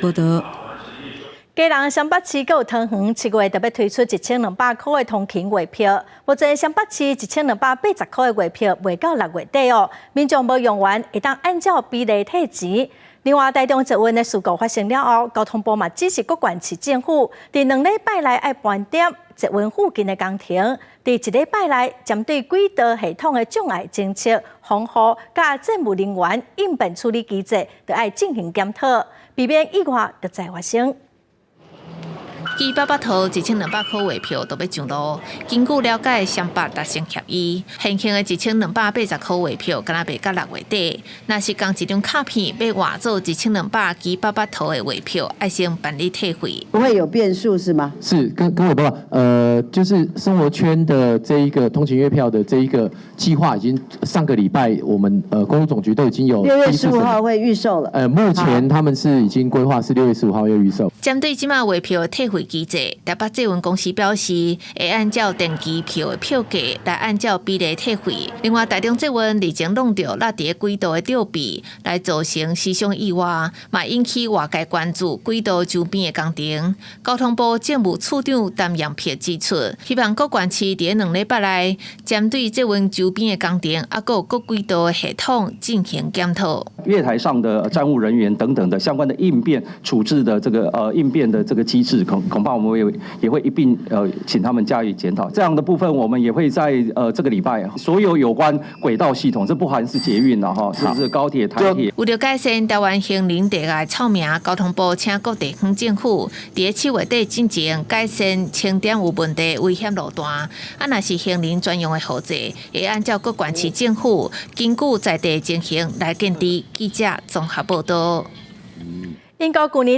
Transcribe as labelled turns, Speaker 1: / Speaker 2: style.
Speaker 1: 報道。
Speaker 2: 基隆雙北市閣有桃園7月特別推出1200箍的通勤月票，目前雙北市1280箍的月票賣到6月底哦，民眾無用完會當按照比例退錢。另外，台中捷運的事故發生了後，交通部嘛指示各縣市政府，佇2禮拜內愛盤點捷運附近的工程，佇一禮拜內針對軌道系統的障礙偵測、防護、佮站務人員應變處理機制，都愛進行檢討，避免意外閣再發生。
Speaker 3: 基八八套1200箍月票都欲上路。根據了解，雙北達成協議，現行的1280箍月票，敢若賣到6月底。若是仝一張卡片欲換做一千兩百基八八套的月票，愛先辦理退費。
Speaker 4: 不會有變數是嗎？
Speaker 5: 是，跟我報告，就是生活圈的這一個通勤月票的這一個計劃，已經上個禮拜，我們公路總局都已經有
Speaker 4: 6月15號會預售了。
Speaker 5: 目前他們是已經規劃是6月15號要預售。
Speaker 3: 針對這馬月票的退費機制，台北捷運公司表示，會按照定期票的票價來按照比例退費。另外，台中捷運日前弄著落佇軌道的吊臂，來造成死傷意外，嘛引起外界關注軌道周邊的工程。交通部政務處長陳揚柏指出，希望各縣市佇2禮拜內，針對捷運周邊的工程，抑閣有各軌道的系統進行檢討。
Speaker 6: 月台上的站務人員等等的相關的應變處置的這個應變的這個機制，恐怕我們也會一併請他們加以檢討。這樣的部分，我們也會在這個禮拜，所有有關軌道系統，這不含是捷運啦，哈，是不是高鐵、台鐵？
Speaker 3: 為著改善台灣行人地礙臭名，交通部請各地方政府佇7月底進前改善清點有問題危險路段。啊，若是行人專用的號誌，會按照各縣市政府根據在地情形來建置。記者綜合報道。
Speaker 2: 英國舊年。